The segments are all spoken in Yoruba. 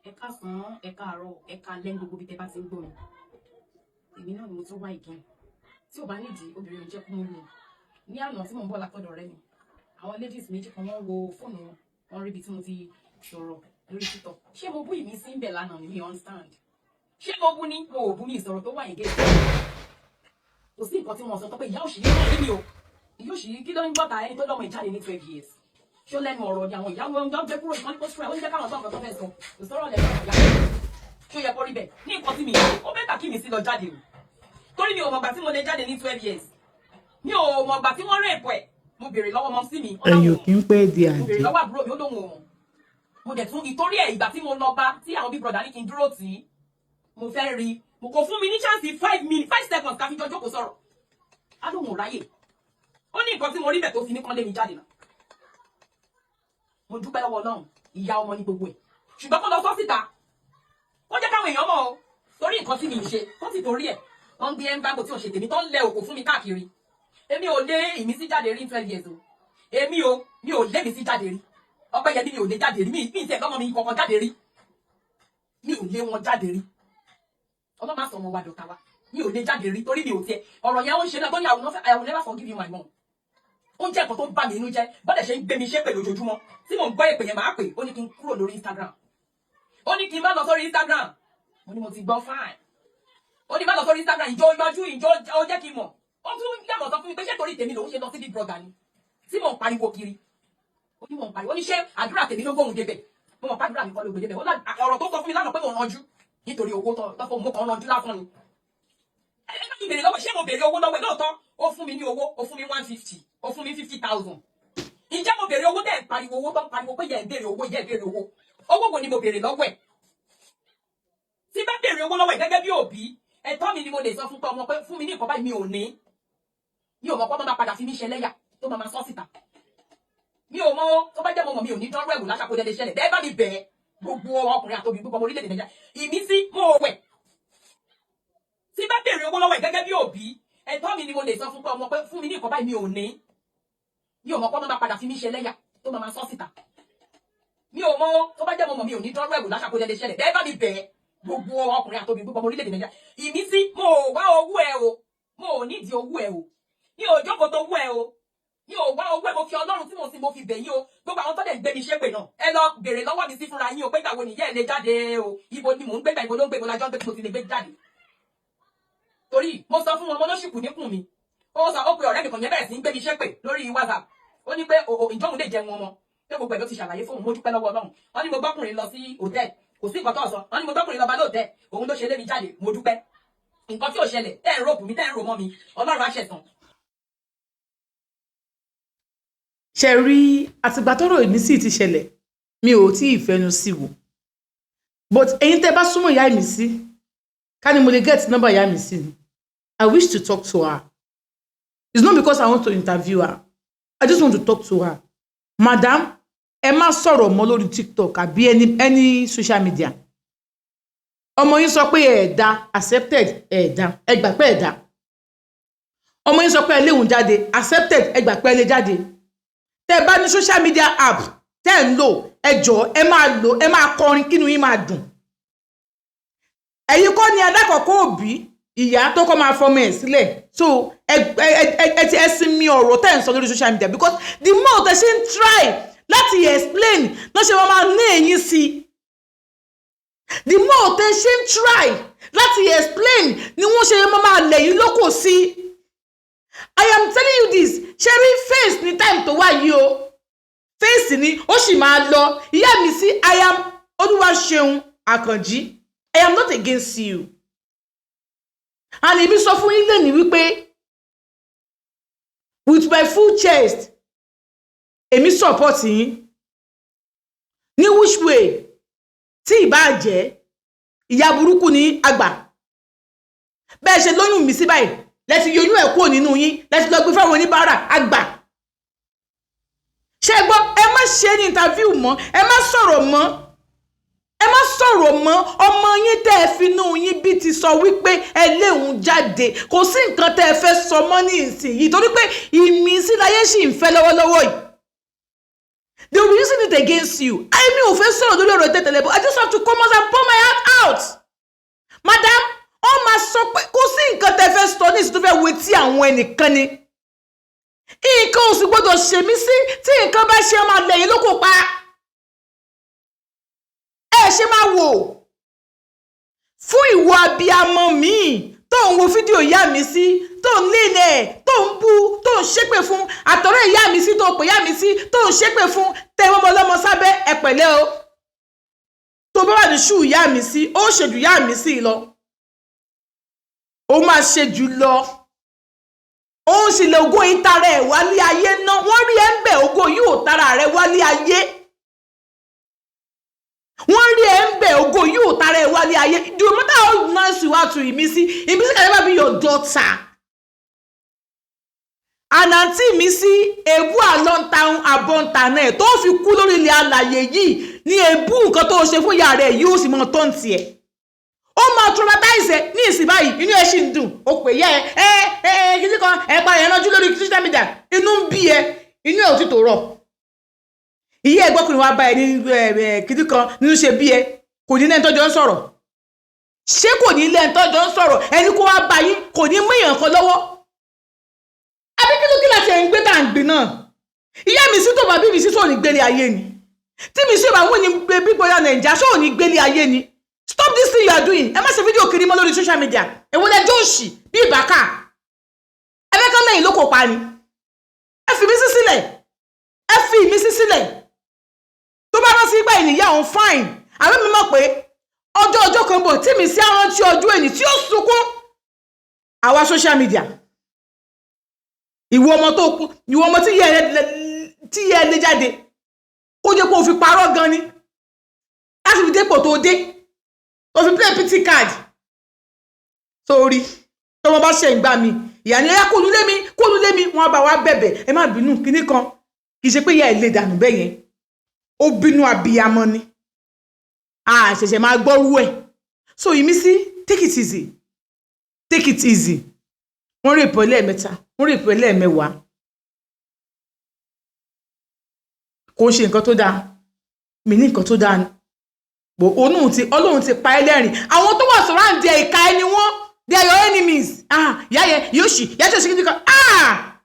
Ẹ káàsán, ẹ káàárọ̀, ẹ káalẹ́ ní gbogbo ibi tẹ́ bá ti ń gbọ́ mi. Èmi náà ni mo tún wá again. Tí ò bá nídìí, obìnrin ò jẹ́ kú mú. Ní àná tí mò ń bọ̀ látọ̀dọ̀ ọ̀rẹ́ mi, àwọn ladies méjì kan, wọ́n wo fóònù wọn, wọ́n rí ibi tí mo ti sọ̀rọ̀ lórí TikTok. Ṣé mo bú Ìmísí ń bẹ̀ lánàá ni? Mi understand. Ṣé mo bú ní? Mo ò bú, mi ìsọ̀rọ̀ tó wà against. Kò sí nǹkan tí wọ́n sọ tó pé ìyá òṣì ní ọ̀rẹ́ mi o. Ìyá òṣì kí ló ń gbọ́ta ẹni tó lọ́mọ ìjáde ní 12 years? Ṣó lẹ́nu ọ̀rọ̀ ni àwọn ìyá wọn ń gbé kúrò ìkànnì kó sùúrù ẹ̀, ó ń jẹ́ káwọn gbọ́ nǹkan tó fẹ́ sọ. Kò sọ̀rọ̀ lẹ́nu ọ̀rọ̀ ìyá. Ṣó yẹ kó rí bẹ́ẹ̀? Ní nǹkan tí mi ó better kí mi sí lọ jáde o. Torí mi ò mọ̀gbà tí mo lè jáde ní 12 years. Mi ò mọ̀gbà tí wọ́n rape ẹ̀. Mo béèrè lọ́wọ́ mọ́ sí mi. Ẹ̀yìn ò kí ń pẹ́ di Mo béèrè àjẹ́. lọ́wọ́ àbúrò mi, ó lóun ò mọ̀. Mo dẹ̀ tún ìtorí ẹ̀, ìgbà tí mo lọ bá tí àwọn Big Brother ní kí n dúró tì í. Mo fẹ́ rí i. Mo kò fún mi ní chance 5 minutes, 5 seconds ká fi jọ jókòó sọ̀rọ̀. Á lóun ò ráyè. Ó ní nǹkan tí mo rí bẹ̀ tó fi ní kán lé mi jáde náà. Mo dúpẹ́ lọ́wọ́ Ọlọ́run, ìyá ọmọ ní gbogbo ẹ̀. Ṣùgbọ́n kó lọ sọ síta. Kó jẹ́ káwọn èèyàn mọ̀ o. Torí nǹkan tí mi ń ṣe, tó sì torí ẹ̀. Wọ́n ń gbé embargo tí ò ṣe tèmi tó ń lẹ òkò fún mi káàkiri. Èmi ò lé Ìmísí jáde rí 12 years o. Èmi o, mi ò lé Ìmísí jáde rí. Ọpẹ́yẹmí, mi ò lé jáde rí. Mi ì tẹ̀ lọ́mọ mi kankan jáde rí. Mi ò lé wọn jáde rí. Ọlọ́mọ àsọ ọmọ wa dọ̀tà wa. Mi ò lé jáde rí torí mi ò tiẹ̀. Ọ̀rọ̀ yẹn ó ń ṣe náà tó ní I will never forgive you, my mom. Ó ń jẹ́ nǹkan tó ń bà mí inú jẹ́. Bọ́dẹ̀ ṣe ń gbé mi ṣépè lójoojúmọ́. Tí mò ń gbọ́ èpè yẹn, máa pè. Ó ní kí n kúrò lórí Instagram. Ó ní kí n má lọ sórí Instagram. Mo ní mo ti gbọ́, fine. Ó ní má lọ sórí Instagram, ìjọ yọjú, ìjọ ó jẹ́ kí n mọ̀. Ó tún yàgò sọ fún mi pé ṣé torí tèmi lòún ṣe lọ sí Big Brother ni? Tí mò ń pariwo kiri. Ó ní mò ń pariwo. Ó ní ṣé àdúrà tèmi ló gbóhùn débẹ̀? Mo mọ̀ pàdúrà mi kọ́ ló gbé débẹ̀. Ó lá ọ̀rọ̀ tó sọ fún mi lánàá pé mò ń ranjú. Nítorí owó tó fún mo kàn ń ranjú lásán ni. Ẹ bá mi béèrè lọ́wọ́, ṣé mo béèrè owó lọ́wọ́ ẹ̀ lóòótọ́? Ó fún mi ní owó, ó fún mi 150, ó fún mi 50,000. Ǹjẹ́ mo béèrè owó tẹ̀ ń pariwo owó tó ń pariwo pé yẹ ń béèrè owó, yẹ ń béèrè owó? Owó wo ni mo béèrè lọ́wọ́ ẹ̀? Tí bá béèrè owó lọ́wọ́ ẹ̀ gẹ́gẹ́ bí òbí, ẹ̀tọ́ mi ni mo lè sọ fún pé ọmọ pé fún mi ní nǹkan báyìí, mi ò ní. Mi ò mọ̀ pé ọmọ máa padà fi mí ṣẹlẹ́yà tó máa máa sọ síta. Mi ò mọ̀. Tó bá jẹ́ mo mọ̀, mi ò ní dánrọ́ ẹ̀wò láṣà kó dẹ́ lè ṣẹlẹ̀ bẹ́ẹ̀. Bá mi bẹ̀ẹ́, gbogbo ọkùnrin àtòbí, gbogbo ọmọ orílẹ̀-èdè Nàìjíríà, Ìmísí mo wẹ̀. Tí bá béèrè owó lọ́wọ́ ẹ̀ gẹ́gẹ́ bí òbí, ẹ̀tọ́ mi ni mo lè sọ fún pé ọmọ pé fún mi ní nǹkan báyìí, mi ò ní. Mi ò mọ̀ pé ọmọ máa padà fi mí ṣẹlẹ́yà tó máa máa sọ síta. Mi ò mọ̀. Tó bá jẹ́ mo mọ̀, mi ò ní dánrọ́ ẹ̀wò láṣà kó dẹ́ lè ṣẹlẹ̀ bẹ́ẹ̀. Bá mi bẹ̀ẹ́, gbogbo ọkùnrin àtòbí, gbogbo ọmọ orílẹ̀-èdè Nàìjíríà, Ìmísí mo wá owó ẹ o. Mo ò nídìí owó ẹ o. Mi ò jókòó tó owó ẹ o. Mi ò wá owó ẹ. Mo fi Ọlọ́run tí mo sì mo fi bẹ̀ yín o. Gbogbo àwọn tó dẹ̀ ń gbé mi ṣépè náà, ẹ lọ béèrè lọ́wọ́ mi sí fúnra yín o pé ìgbà wo nìyẹn lè jáde o? Ibo ni mò ń gbé gbà? Ibo ló ń gbé? Ibo lájọ́ ń gbé tí mo ti lè gbé jáde? Torí mo sọ fún wọn, mo lóṣìkù níkùn mi. Ó sọ, ó pe ọ̀rẹ́ mi kan yẹn, bẹ̀rẹ̀ sí ń gbé mi ṣépè lórí WhatsApp. Ó ní pé ìjọ́ òun lè jẹun ọmọ, pé gbogbo ẹ̀ ló ti ṣàlàyé fóun. Mo dúpẹ́ lọ́wọ́ Ọlọ́run. Wọ́n ní mo gbọ́kùnrin lọ sí hòtẹ́ẹ̀lì, kò sí nǹkan tó sọ. Wọ́n ní mo gbọ́kùnrin lọ bá lóòtẹ́ẹ̀, òun ló ṣe lé mi jáde. Mo dúpẹ́. Nǹkan tí ò ṣẹlẹ̀ tẹ́ ẹ̀ ń ròpù mi, tẹ́ ẹ̀ ń rò mọ́ mi, Ọlọ́run á ṣẹ̀san. Ṣe rí, àtìgbà tọ́rọ̀ Ìmísí ti ṣẹlẹ̀, mi ò tí ì fẹnu sí wò, but ẹ̀yin tẹ́ bá súnmọ́ ìyá Ìmísí, ká ní mo lè get number ìyá Ìmísí ni, I wish to talk to her. It's not because I want to interview her, I just want to talk to her. Madam, ẹ má sọ̀rọ̀ mọ́ lórí TikTok àbí any social media. Ọmọ yín sọ pé ẹ̀ẹ̀dá, accepted, ẹ̀ẹ̀dá, ẹ gbà pé ẹ̀ẹ̀dá. Ọmọ yín sọ pé ẹ léhùn jáde, accepted, ẹ gbà pé ẹ lè jáde. Tẹ́ ẹ bá ní social media app tẹ́ ẹ ń lò, ẹ jọ̀ọ́, ẹ máa lò, ẹ máa kọrin kínú yín máa dùn. Ẹ̀yin kọ́ ni alákọ̀ọ́kọ́ òbí, ìyá tó kọ́ máa fọmọ ẹ̀ sílẹ̀. So ẹ ti ẹ sinmi ọ̀rọ̀ tẹ́ ẹ̀ ń sọ lórí social media, because the more tẹ́ ṣe ń try láti explain ló ṣe wọ́n máa ní èyí sí. The more tẹ́ ṣe ń try láti explain ni wọ́n ṣe máa lẹ̀ yín lóko sí. I am telling you this. Ṣe rí, phase ní time tó wà yìí o, phase ni, ó sì máa lọ. Ìyá mi sí, I am Olúwaṣeun Àkànjí, I am not against you, and èmi sọ fún yín lẹ́nu wípé with my full chest, èmi support yín ní which way tí ìbá jẹ́. Ìyá burúkú ní àgbà bẹ́ẹ̀ ṣe lóyún mi sí báyìí, lẹ́ti yọyún ẹ̀ kúrò nínú yín, lẹ́ti lọ gbé fáwọn oníbàárà àgbà. Ṣé gbọ́? Ẹ má ṣe ní interview mọ́, ẹ má sọ̀rọ̀ mọ́, ẹ má sọ̀rọ̀ mọ́. Ọmọ yín tẹ́ ẹ finú yín bí ti sọ wípé ẹ léhùn jáde, kò sí nǹkan tẹ́ ẹ fẹ́ sọ mọ́ ní ìsinyìí, torí pé Ìmísí láyé sì ń fẹ́ lọ́wọ́lọ́wọ́ yìí. They will be using it against you. Èmi ò fẹ́ sọ̀rọ̀ lórí ọ̀rọ̀ tẹ́tẹ̀lẹ̀, but I just have to come out and pour my heart out. Madam, ó máa sọ pé kò sí nǹkan tẹ́ fẹ́ sọ ní ìsìn tó fẹ́ wo etí àwọn ẹnìkan ni. Nǹkan ò sì gbọ́dọ̀ ṣe mí sí. Tí nǹkan bá ṣe, máa lẹ̀yìn ló kò pa. Ẹ ṣe máa wò fún ìwọ abiyamọ míì tó ń wo fídíò ìyá mi sí, tó ń lé ẹ̀, tó ń bú, tó ń ṣépè fún àtọ̀rẹ́ ìyá mi sí, tó ń pè ìyá mi sí, tó ń ṣépè fún tẹ ọmọ ọlọ́mọ sábẹ́. Ẹ pẹ̀lẹ́ o. Tó bá wà ní ṣù ìyá mi sí, ó ṣe jù ìyá mi sí lọ, ó máa ṣe jù lọ. Òun sì lè ògo ìtara ẹ̀ wálé ayé ná. Wọ́n rí ẹ ń bẹ̀, ògo yìí ò tara rẹ̀ wálé ayé. Wọ́n rí ẹ ń bẹ̀, ògo yìí ò tara ẹ̀ wálé ayé. No matter how nice you are to Ìmísí, Ìmísí can never be your daughter. Àǹtí Ìmísí, èébú àlọ́ntàun àbọ̀ǹtà náà tó fi kú lórí ilẹ̀ alàyè yìí ní èébú nǹkan tó ṣe fún ìyá rẹ̀ yìí, ó sì mọ tó ń tiẹ̀, ó máa traumatize ẹ ní ìsìn báyìí. Inú ẹ sì ń dùn, ó pè yẹ ẹ ẹ ẹ kìíní kan ẹ pa ẹ ránjú lórí social media. Inú ń bí ẹ, inú ẹ ò ti tó rọ. Ìyá ẹgbọ́kùnrin wa bá ẹ ní ẹ kìíní kan nínú ṣe bí ẹ kò ní lẹ́ni tọ́jọ́ ń sọ̀rọ̀. Ṣé kò ní lẹ́ni tọ́jọ́ ń sọ̀rọ̀? Ẹni kó wá bá yín kò ní mú èèyàn kan lọ́wọ́, àbí kí ló kí láti ẹ̀ ń gbé tá à ń gbé náà? Ìyá mi sí, tó bá bí mi sí, tó ní gbélé ayé ni? Tí mi sí bá wọ́n ní bí bóyá Nàìjíríà, ṣó ní gbélé ayé ni? Stop this thing you are doing. Ẹ má ṣe fídíò kiri mọ́ lórí social media. Èwo lẹjọ́ òṣì bí ìbákà? Ẹ fẹ́ kán lẹ́yìn ló kò pa ni. Ẹ fi mí sí sílẹ̀, ẹ fi mí sí sílẹ̀. Tó bá rántí pé ènìyàn òun, fine. Àbí mi mọ̀ pé ọjọ́ ọjọ́ kan bọ̀ tí mi sí àrántí ọjọ́ ènì tí ó sunkún. Àwa social media, ìwọ ọmọ tó kú, ìwọ ọmọ tí yẹ ẹ lé jáde, kó jẹ́ kó o fi parọ́ gan ni láti fi dépò tó dé, tó fi play pity card sórí. Tọmọ bá ṣe ń gbà mí, ìyá ni ẹyà kó lulẹ̀ mi, kó lulẹ̀ mi. Wọn bá wa bẹ̀bẹ̀, ẹ má bínú kinní kan. Kì í ṣe pé ìyá ẹ lè dànù bẹ́ẹ̀ yẹn, ó bínú abiyamọ ni. A ṣẹ̀ṣẹ̀ máa gbọ́rú ẹ̀. So Ìmísí, take it easy, take it easy. Wọ́n rape ẹ lẹ́ẹ̀mẹ́ta, wọ́n rape ẹ lẹ́ẹ̀mẹ́wàá, kò ń ṣe nǹkan tó dáa. Mi ní nǹkan tó dáa ni bò. Òun ti Ọlọ́run ti pa ẹ́ lẹ́rìn. Àwọn tó wà surround ẹ̀, ìka ẹni wọ́n. They are your enemies. Ah, ìyá yẹn yóò ṣì ìyá tí ó ṣe kíni kan. Ah,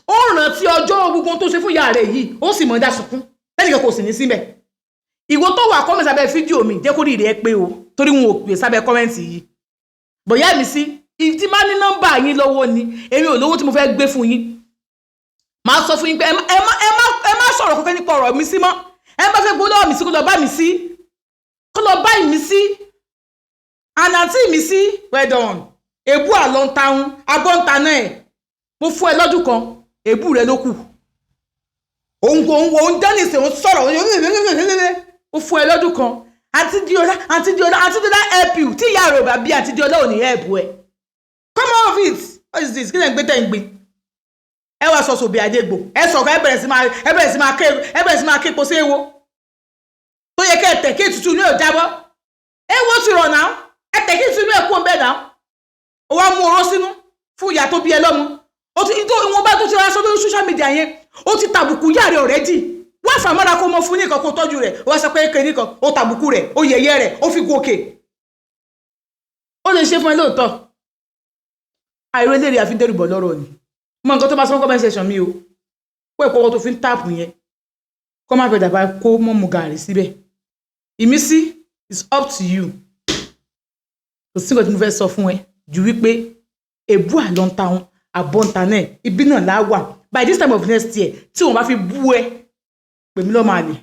ó rántí ọjọ́ gbogbo tó ṣe fún ìyá rẹ̀ yìí, ó sì mọ̀ dá sunkún lẹ́nìkan kò sì ní síbẹ̀. Ìwọ tó wà comment sábẹ́ fídíò mi, jẹ́ kó rí rẹ̀ pé o, torí wọn ò pè sábẹ́ comment yìí. Bọ̀yá mi sí tí má ní nọ́mbà yín lọ́wọ́ ni. Èmi ò lówó tí mo fẹ́ gbé fún yín. Màá sọ fún yín pé ẹ má sọ̀rọ̀ kankan nípa ọ̀rọ̀ mi sí mọ́. Ẹ bá fẹ́ gbọ́ lọ́wọ́ mi sí, kó lọ bá mi sí, kó lọ bá mi sí. Àǹtí mi sí, well done. Èbú àlọ́ ń taun abọ́ ń ta náà ẹ̀. Mo fún ẹ lọ́dún kan, èbú rẹ ló kù. Òun òun òun dẹ́nìsì, òun sọ̀rọ̀. Ó fún ẹ lọ́dún kan. Àǹtí Diola, àǹtí Diola, àǹtí Diola help you. Tí ìyá rẹ̀ ò bá bí, àǹtí Diola ò ní help ẹ. Come off it. What is this? Kí lẹ̀ ń gbé tẹ̀ ń gbé? Ẹ wá sọ sòbí àdégbò, ẹ sọ̀kọ̀, ẹ bẹ̀rẹ̀ sí máa ké, ẹ bẹ̀rẹ̀ sí máa ké po sí ewo tó yẹ kẹ́ ẹ tẹ̀ kí ètùtù ní ò jábọ́. Ewo ti rọ̀ náà, ẹ tẹ̀ kí ètùtù ní ẹ̀ kú ọ̀nbẹ náà. Ó wá mú oró sínú fún ìyá tó bí ẹ lọ́mọ. Ó ti tó ìwọ̀n bá tó ti ra sọ lórí social media yẹn, ó ti tàbùkù ìyá rẹ̀ already. Wá fàmọ́ra kó mọ fún ní nǹkan kó tọ́jú rẹ̀. Ó wá sọ pé kéde kan, ó tàbùkù rẹ̀, ó yẹ̀yẹ́ rẹ̀, ó fi gòkè. Ó lè ṣe fún ẹ lóòótọ́. Àìrò eléré àfi dẹ́rùbọ̀ lọ́rọ̀ ni. Mọ nǹkan tó bá sọ comment section mi o, kó ẹ̀kọ́ tó fi ń tap yẹn kó má fẹ́ dàbá kó mọ́ mu gàrí síbẹ̀. Ìmísí is up to you. Kò sí nǹkan tí mo fẹ́ sọ fún ẹ ju wípé èbú àlọ́ ń ta wọn àbọ̀ ń ta náà, ibi náà lá wà. By this time of next year, tí wọ́n bá fi bú ẹ, pèmí lọ́mọ àlè.